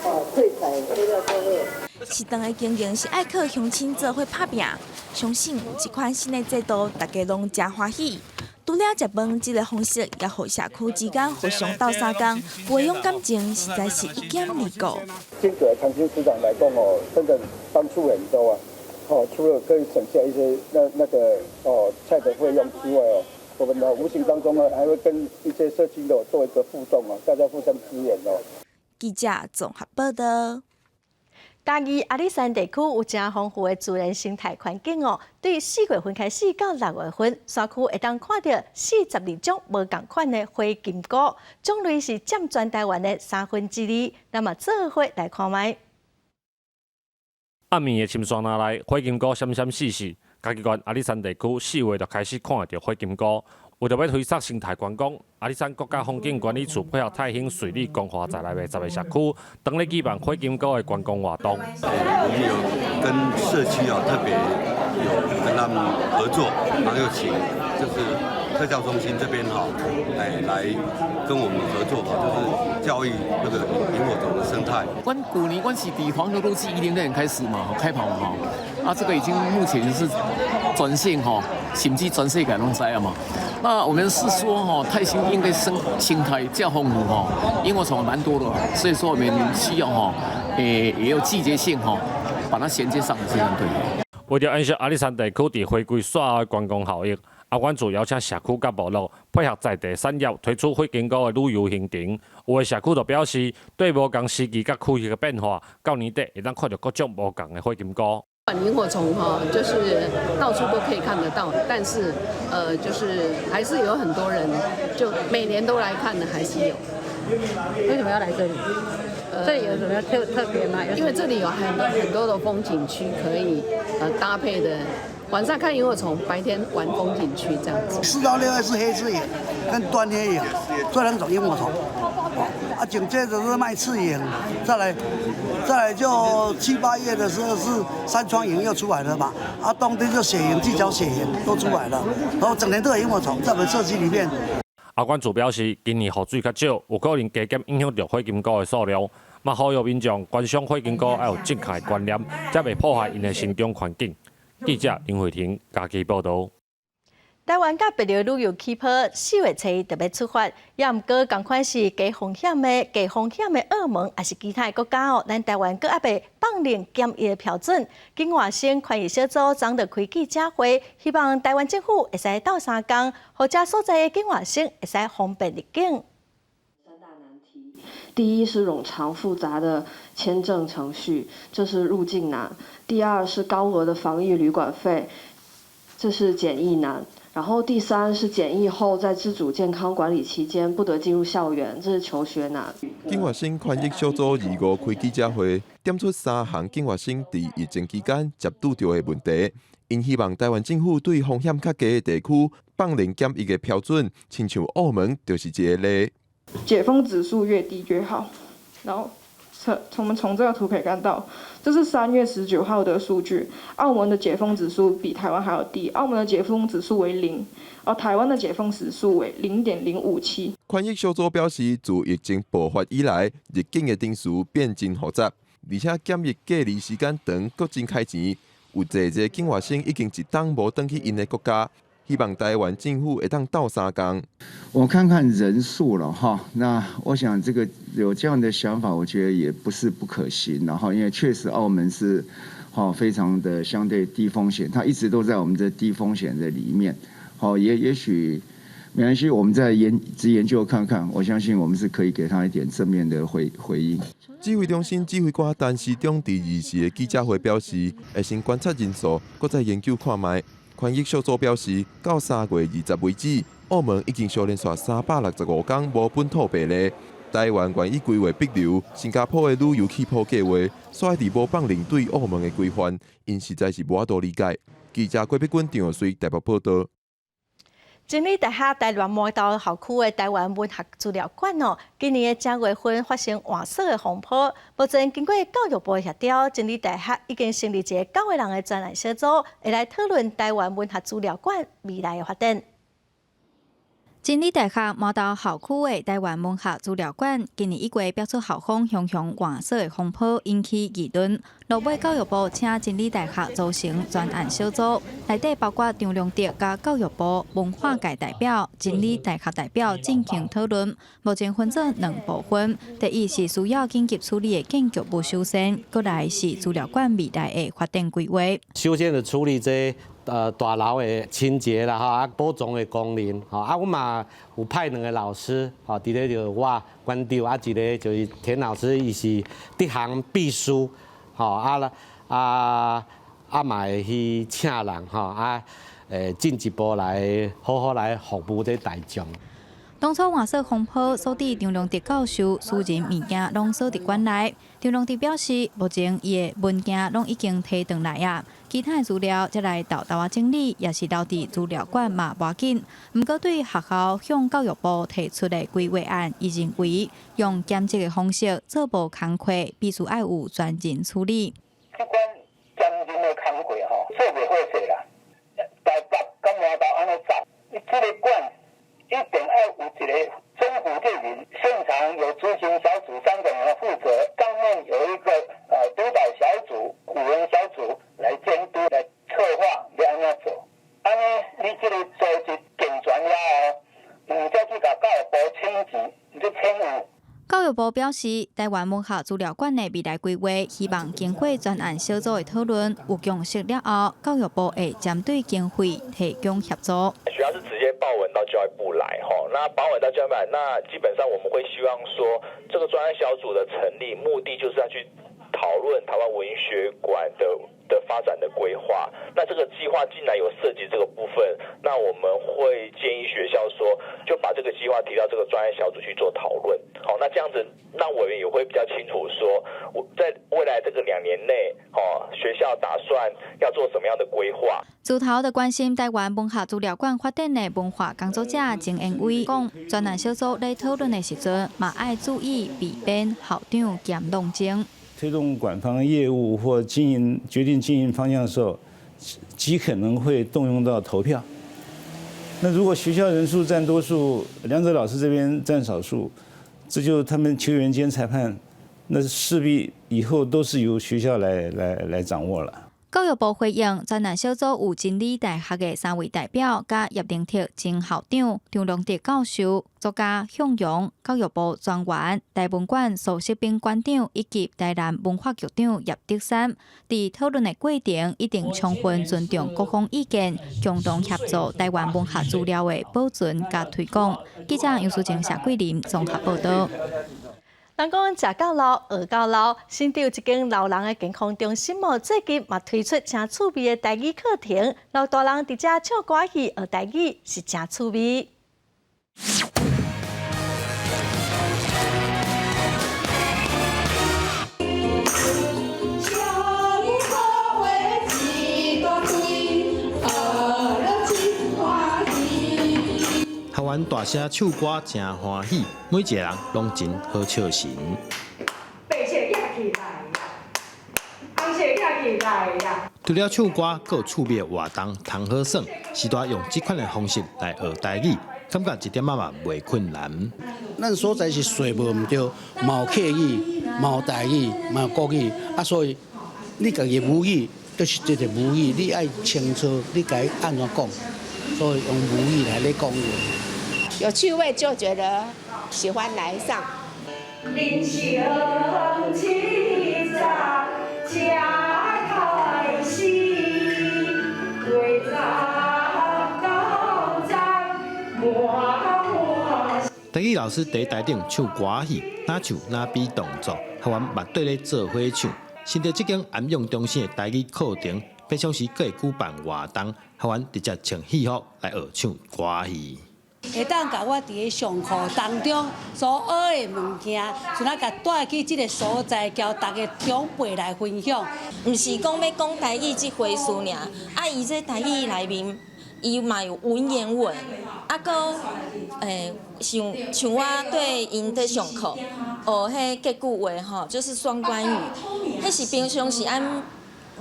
哦，退菜這個消費。食堂的經營是愛靠鄉親做伙拍拚，相信有這款新的制度，大家攏誠歡喜。除了食飯，這个方式也予社區之間互相鬥相共，培養感情，實在是一兼二顧。這個長青食堂來講哦，真的幫助很多啊！哦，除了可以省下一些那個菜的費用之外哦，我們呢無形當中呢，還會跟一些社區的做一個互動哦，大家互相支援哦。記者綜合報道。嘉義阿里山地區有誠豐富的自然生態環境哦。對4月份開始到6月份，山區會當看著42種無仝款的火金菇，種類是佔全台灣的2/3。咱嘛做伙來看覓。暗暝的深山林內，火金菇閃閃爍爍。嘉義縣阿里山地區4月就開始看會著火金菇。為著欲推捒生態觀光，阿里山國家風景管理處配合泰興水利光華在內的10个社區，當咧舉辦火金菇的觀光活動。我們有跟社區啊特別有跟他們合作，然後又請就是特教中心這邊哈，哎來跟我們合作哈，就是教育那個螢火蟲的生態。阮舊年阮是佇黃河路10年開始嘛，開跑嘛哈，啊這個已經目前是全縣哈，甚至全世界攏知啊嘛。那我們是說哈，泰興應該生態較豐富哈，螢火蟲蠻多的，所以說我們需要哈，誒也有季節性哈，把它銜接上這樣對。為著延續阿里山地區佇花季煞後的觀光效益，阿管處邀請社區佮部落配合在地產業推出火金菇的旅遊行程。有的社區就表示，對無仝時期佮區域的變化，到年底會當看著各種無仝的火金菇。螢火蟲哈，就是到處都可以看得到，但是就是還是有很多人就每年都來看的，還是有。為什麼要來這裡？這裡有什麼特別嗎？因為這裡有很多很多的風景區可以搭配的，晚上看螢火蟲，白天玩風景區這樣子。4到6月是黑翅螢跟端黑螢這兩種螢火蟲。啊，緊接着是麥翅螢，再來就七八月的時候是山窗螢又出來了嘛，啊，冬天就雪螢、巨角雪螢都出來了，然後整年都有螢火蟲在我們社區裡面。阿管處表示，今年雨水較少，有可能加減影響著火金菇的數量。嘛，呼籲民眾觀賞火金菇愛有正確的觀念，才袂破壞𪜶的生長環境。記者林慧婷嘉義報導。台灣佮帛琉旅遊氣泡4月初一就欲出發，也毋過仝款是低風險的澳門，抑是其他的國家哦，咱台灣閣猶未放寬檢疫的標準。境外生權益小組昨昏開記者會，希望台灣政府會使鬥相共，予遮所在的境外生會使方便入境。第一是冗長複雜的簽證程序，這是入境難；第二是高額的防疫旅館費，這是檢疫難。然後第三是檢疫後在自主健康管理期間不得進入校園，這是求學難。境外生權益小組25開記者會，點出三項境外生佇疫情期間接拄著的問題，𪜶希望台灣政府對風險較低的地區放寬檢疫的標準，親像澳門就是一个例。解封指數越低越好。然後從我們從這個圖可以看到，這是3月19號的數據，澳門的解封指數比台灣還要低，澳門的解封指數為0，而台灣的解封指數為0.057。權益小組表示，自疫情爆發以來，入境的程序變真複雜，而且檢疫隔離時間長，閣真開錢。有濟濟境外生已經一冬無轉去𪜶的國家，希望台灣政府會當鬥相共。我看看人數了哈，那我想這個有這樣的想法，我覺得也不是不可行。然後因為確實澳門是哈非常的相對低風險，它一直都在我們這低風險的裡面。好，也許沒關係，我們再研究看看，我相信我們是可以給他一點正面的回應。指揮中心指揮官陳時中佇24的記者會表示，會先觀察人數，閣再研究看覓。權益小組表示，到3月20為止，澳門已經小連續365天無本土病例。台灣願意規劃帛琉、新加坡的旅遊氣泡計劃，煞佇無放寬對澳門的規範，𪜶實在是無法度理解。記者郭碧君、張瑞台北報導。真理大學台南麻豆校區的台灣文學資料館哦，今年的正月份發生換鎖的風波。目前經過教育部的協調，真理大學已經成立一个九个人的專案小組，會來討論台灣文學資料館未來的發展。真理大學麻豆校區的臺灣文學資料館，今年1月爆出校方雄雄換鎖的風波，引起議論。落尾教育部請真理大學組成專案小組，內底包括張良德佮教育部文化界代表、真理大學代表進行討論。目前分做兩部分，第一是需要緊急處理的建築物修繕，閣來是資料館未來的發展規劃。首先就處理這大樓的清潔啦，吼，啊，保存的功能，吼，啊，阮嘛有派兩个老師，吼，佇咧就我館長，啊，一个就是田老師，伊是德行秘書，吼，啊啦，啊啊嘛會去請人，吼，啊，進一步來好好來服務這大眾。當初換鎖風波，所致張良德教授私人物件攏鎖佇館內。張良德表示，目前伊的文件攏已經提轉來啊，其他的資料才來沓沓仔整理，也是留佇資料館嘛無要緊。毋過對學校向教育部提出的規劃案，伊認為用兼職的方式做無工課，必須愛有專人處理。這款兼任的工課吼，做袂好勢啦。台北佮麻豆按呢走，你這个館一定愛有一个總負責人，現場有執行小組三個人負責，上面有一個督導小組、五人小組來監督、來策劃欲按怎做。按呢，你這个組織健全了後，毋才去共教育部請辭，毋才請有。教育部表示，臺灣文學資料館的未來規劃，希望經過專案小組的討論，有共識了後，教育部會針對經費提供協助。學校是直接報文到教育部來，吼，那報文到教育部來，那基本上我們會希望說，這個專案小組的成立目的就是要去討論臺灣文學館的發展的規劃。那這個計劃既然有涉及這個部分，那我們會建議學校說，就把這個計劃提到這個專案小組去做討論。好，那這樣子，那委員也會比較清楚說，我在未來這個2年內，哦，學校打算要做什麼樣的規劃。自頭就關心臺灣文學資料館發展的文化工作者曾延威講，專案小組咧討論的時陣，嘛愛注意避免校長兼挵鐘。推動館方業務或經營決定經營方向的時候，極可能會動用到投票。那如果學校人數佔多數，兩者老師這邊佔少數，這就他們球員兼裁判，那勢必以後都是由學校來掌握了。教育部回應，專案小組有真理大學的三位代表，佮葉靈卓前校長、張良德教授、作家向陽、教育部專員、台文館蘇錫斌館長以及台南文化局長葉德山，佇討論的過程一定充分尊重各方意見，共同協助臺灣文學資料的保存佮推廣。記者楊淑靜、謝桂林綜合報導。人講食到老，學到老，新竹一間老人的健康中心哦，最近嘛推出誠趣味的台語課程，老大人佇遮唱歌戲學台語是誠趣味。學員大聲唱歌誠歡喜，每一个人攏真好笑神。白色舉起來呀，紅色舉起來呀。除了唱歌，閣有趣味的活動，通好耍，時代用這款的方式來學台語，感覺一點仔嘛袂困難。咱所在是稅無毋對，嘛有客語，嘛有台語，嘛有國語，啊，所以你家己母語就是這個母語，你愛清楚，你該按怎講，所以用母語來咧講話。有趣味就覺得喜歡來上。人生七十才開始，八十九十滿滿。台語老師佇台頂唱歌戲，若唱若比動作，學員嘛綴咧做伙唱。新竹這間安養中心的台語課程，平常時閣會舉辦活動，學員直接穿戲服來學唱歌戲。會當共我佇咧上課當中所學的物件，像仔共帶去這个所在，交逐个長輩來分享。毋是講欲講台語這回事爾，啊，伊這台語內面，伊嘛有文言文，啊，閣像像我對𪜶佇上課學彼個句話吼，就是雙關語，彼是平常時按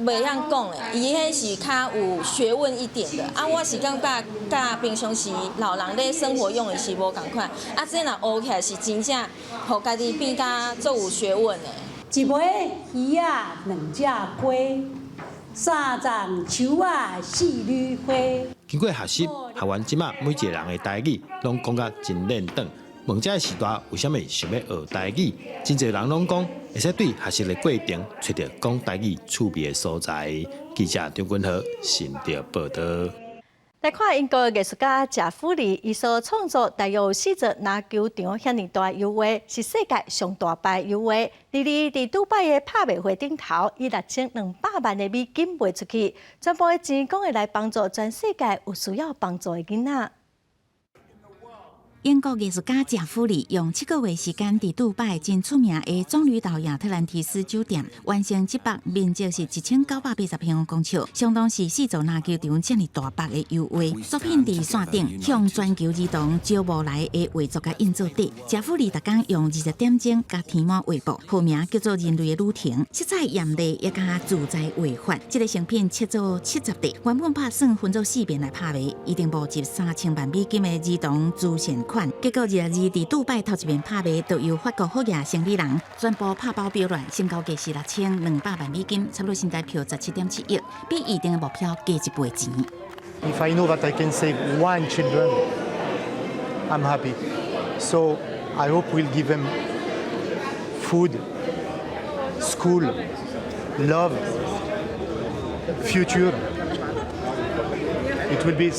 袂曉講的，伊彼是較有學問一點的。啊，我是感覺佮平常時老人咧生活用的是無仝款。啊，這若學起來是真正，予家己變甲足有學問的。一尾魚仔兩隻雞，三叢樹仔四縷花。經過學習，學員這馬每一個人的台語攏講甲真輪轉。問這个時代為啥物想欲學台語？真濟人攏講會使對學習的過程揣著講台語趣味的所在。記者張君和新竹報導。來看英國藝術家賈夫里，伊所創作大約有四座籃球場遐爾大油畫，是世界上大牌油畫。佇咧佇杜拜的拍賣會頂頭，以6200萬的美金賣出去，全部的錢攏會來幫助全世界有需要幫助的囡仔。英國藝術家賈夫里用7個月時間，佇杜拜真出名的棕櫚島亞特蘭提斯酒店完成這幅面積是1980平方公尺，相當是四座籃球場遮爾大幅的油畫作品。佇線頂向全球兒童招募來的畫作共印做底。賈夫里逐工用20點鐘共填滿畫布，號名叫做《人類的旅程》，色彩豔麗，也佮自在畫法。這个成品切做70塊，原本拍算分做四遍來拍賣，預定募集3000萬美金的兒童慈善款。結果22日佇杜拜頭一遍拍賣，就由法國好額生理人全部拍包標亂，成交價是6200萬美金，差不多新台票17.7億，比預定的目標加一倍錢。 If I know that I can save one children, I'm happy. So I hope we'll give them food, school, love, future. It will be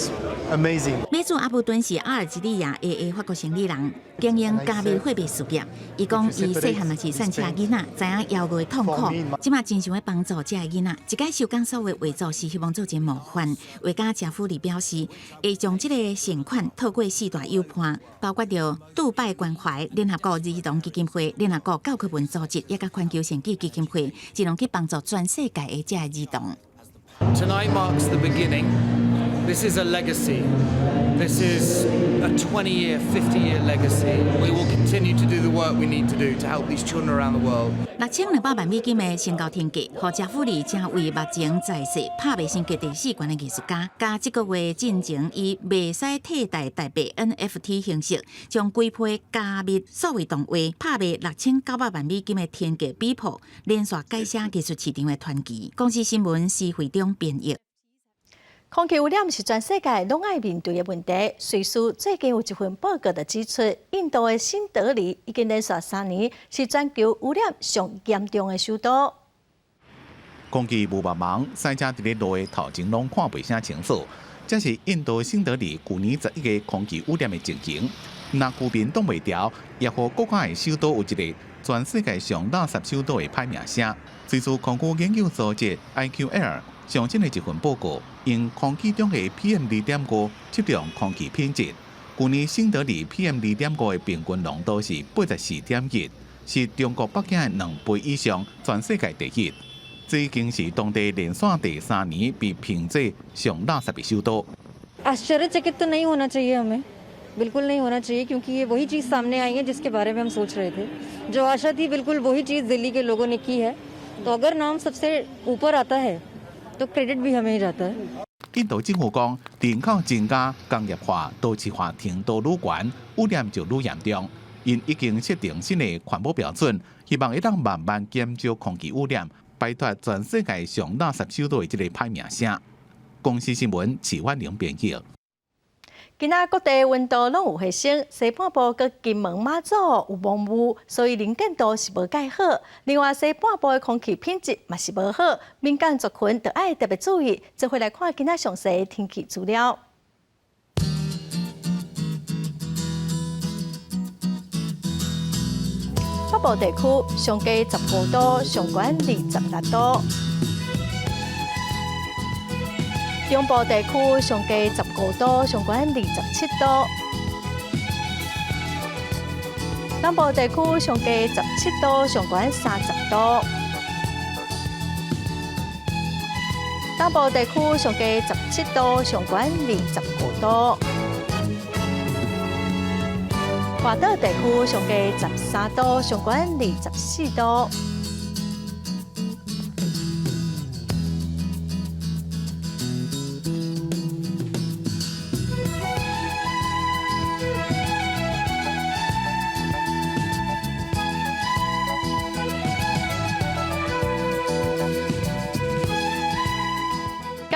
amazing. 買主阿布敦是阿爾及利亞裔的法國生理人，經營加密貨幣事業。伊講，伊細漢若是散車囡仔，知影枵餓的痛苦，這馬真想欲幫助這个囡仔。這擺收工所有畫作是希望做一個模範。畫家賈夫里表示，會將這个善款透過四大友伴，包括著杜拜關懷、聯合國兒童基金會、聯合國教科文組織，以及環球善舉基金會，盡量去幫助全世界的這个兒童。 Tonight marks the beginning. This is a legacy. This is a 20-year, 50-year legacy. We will continue to do the work we need to do to help these children around the world. 6200萬美金的成交天價，予賈夫里成為目前在世拍賣身價第四懸的藝術家。佮這个月進前以袂使替代代幣 NFT 形式，將幾批加密數位動畫拍賣6900萬美金的天價比破，連續改寫藝術市場的傳奇。公視新聞施惠中編譯。空氣污染是全世界攏愛面對的問題。瑞士最近有一份報告就指出，印度的新德里已經連續3年是全球污染上嚴重的首都。空氣霧茫茫，駛車佇咧路的頭前攏看袂啥清楚。這是印度新德里舊年11月空氣污染的情形。若居民擋袂牢，也予國家的首都有一个全世界上垃圾首都的歹名聲。瑞士空氣研究組織 IQAir 上新的一份報告，用空氣中的 PM 2.5測量空氣品質。舊年新德里 PM 2.5的平均濃度是84.1，是中國北京的2倍以上，全世界第一。這已經是當地連續第三年被評做上垃圾的首都。 आश्चर्यचकित तो नहीं होना चाहिए हमें, बिल्कुल नहीं होना चाहिए, क्योंकि ये वही चीज़ सामने आई है जिसके बारे में हम सोच रहे थे। जो आशा थी, बिल्कुल वही चीज़ दिल्ली के लोगों ने की है। तो अगर नाम सबसे ऊपर आता है तो क्रेडिट भी हमें ही जाता है。印度政府講，人口增加、工業化、都市化程度愈懸，污染就愈嚴重。𪜶已經設定新的環保標準，希望會當慢慢減少空氣污染，擺脫全世界上垃圾首都的這個歹名聲。公視新聞齊婉玲編譯。今仔各地溫度攏有回升，西半部佮金門馬祖有濃霧，所以能見度是無蓋好。另外，西半部的空氣品質嘛是無好，敏感族群著愛特別注意。做伙來看今仔詳細天氣資料。北部地區上低15度，上懸26度。中部地區上低15度，上懸27度；南部地區上低17度，上懸30度；東部地區上低17度，上懸25度；外島地區上低13度，上懸24度。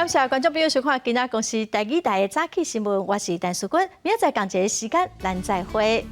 謝觀眾朋友收看今仔公視台語台的早起新聞，我是陳淑君，明仔載仝一个時間，咱再會。